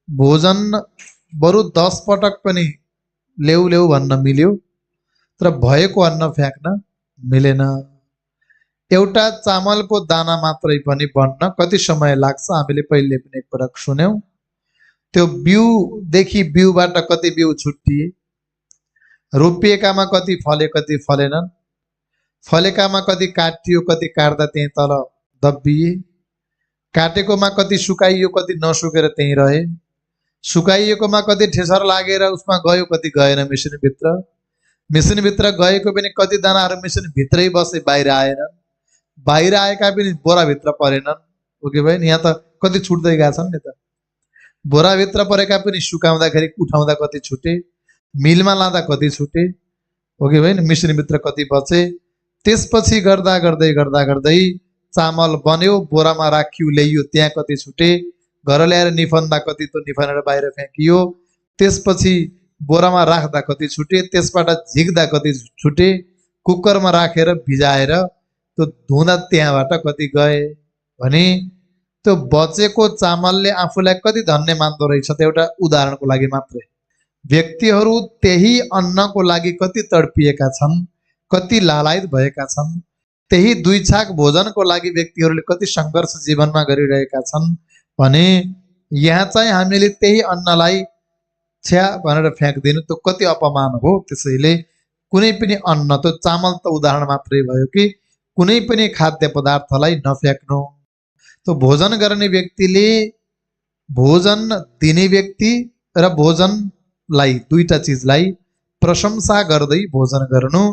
भोजन बरु 10 पटक पनि लेउ लेउ भन्न मिल्यो, तर भएको अन्न फ्याँक्न मिलेन। एउटा चामलको दाना मात्रै पनि बन्न कति समय लाग्छ हामीले पहिले पनि एकपटक सुन्यौं। त्यो बिउदेखि बिउबाट कति बिउ छुट्टिए, रोपिएकामा कति फले कति फलेनन्, फलेकामा कति काटियो कति काट्दा त्यही तल दब्बिए, काटेकोमा कति सुकाइयो कति नसुकेर त्यही रहे, सुकाइएकोमा कति ठेसर लागेर उसमा गयो कति गएन मेसिनभित्र, मेसिनभित्र गएको पनि कति दानाहरू मेसिनभित्रै बसे बाहिर आएनन्, बाहिर आएका पनि बोराभित्र परेनन्। हो कि भएन? यहाँ त कति छुट्दै गएका छन् नि त। बोराभित्र परेका पनि सुकाउँदाखेरि उठाउँदा कति छुटे, मिलमा लाँदा कति छुटे। हो कि भएन? मेसिनभित्र कति बचे। त्यसपछि गर्दा गर्दै गर्दा गर्दै चामल बन्यो, बोरामा राखियो ल्याइयो, त्यहाँ कति छुटे, घर ल्याएर निफन्दा कति त निफनेर बाहिर फ्याँकियो, त्यसपछि बोरामा राख्दा कति छुटे, त्यसबाट झिक्दा कति छुटे, कुकरमा राखेर भिजाएर त्यो धुँदा त्यहाँबाट कति गए भने त्यो बचेको चामलले आफूलाई कति धन्य मान्दो रहेछ। त एउटा उदाहरणको लागि मात्रै। व्यक्तिहरू त्यही अन्नको लागि कति तडपिएका छन्, कति लालायित भएका छन्, त्यही दुई छाक भोजनको लागि व्यक्तिहरूले कति सङ्घर्ष जीवनमा गरिरहेका छन् भने यहाँ चाहिँ हामीले त्यही अन्नलाई छ्या भनेर फ्याँक्दिनु, त्यो कति अपमान हो। त्यसैले कुनै पनि अन्न, त्यो चामल त उदाहरण मात्रै भयो कि कुनै पनि खाद्य पदार्थलाई नफ्याँक्नु। तो भोजन गर्ने व्यक्तिले भोजन दिने व्यक्ति र भोजनलाई दुईटा चिजलाई प्रशंसा गर्दै भोजन गर्नु।